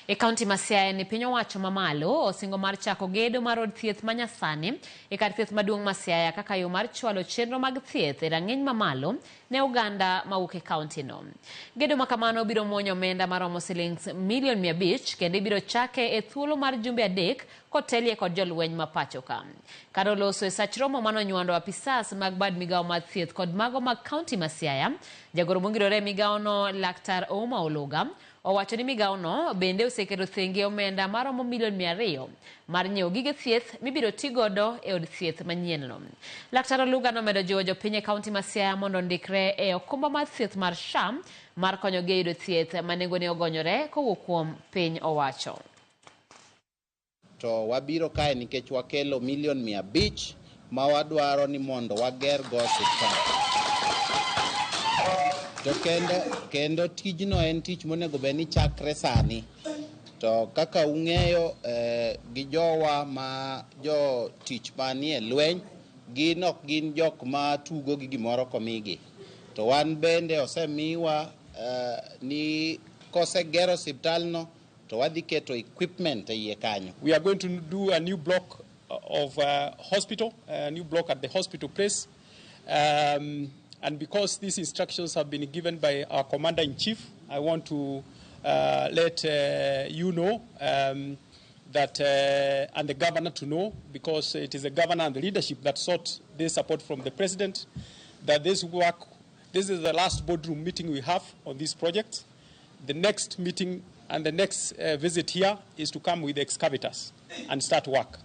E kaunti ma Siaya ni piny owacho mamalo osingo mar chako gedo mar od thieth manyasani e kar thieth maduong' ma Siaya kaka yo mar chwalo chenro mag thieth e rang'iny mamalo ne oganda mawuok e kaunti no. Gedo ma kamano biro muonyo omenda maromo silings milion 500 kendo ibiro chake e thuolo mar jumbe 3 kotelie kod jolweny ma pacho ka. Kar oloso e sach romo manonywando apisas mag bad migawo mar thieth kod mago mag kaunti ma Siaya, jagoro mongirore e migawono Laktar Ouma Oluga owacho ni migawono bende oseketo thenge omenda maromo milion 200 mar nyiewo gige thieth mibiro ti godo e od thieth manyienno. Laktar Oluga nomedo jiwo jopiny e kaunti ma Siaya mondo ondikre e okumba mar thieth mar SHA mar konyogi e yudo thieth ma nengone ogonyore kowuok kuom piny owacho. To wabiro kae nikech wakelo milion 500 ma wadwaro ni mondo wager go osiptal. To kendo tijno en tich monego bed ni chakre sani. To kaka ung'eyo gi jowa ma jotich manie lweny, gin ok gin jok ma tugo gi gimoro komigi. To wan bende osemiwa ni kosegero osiptalno to wadhi keto equipment e iye kanyo. We are going to do a new block of hospital, a new block at the hospital place. And because these instructions have been given by our commander-in-chief, I want to let you know that, and the governor to know, because it is the governor and the leadership that sought this support from the president, that this work, this is the last boardroom meeting we have on this project. The next meeting and the next visit here is to come with excavators and start work.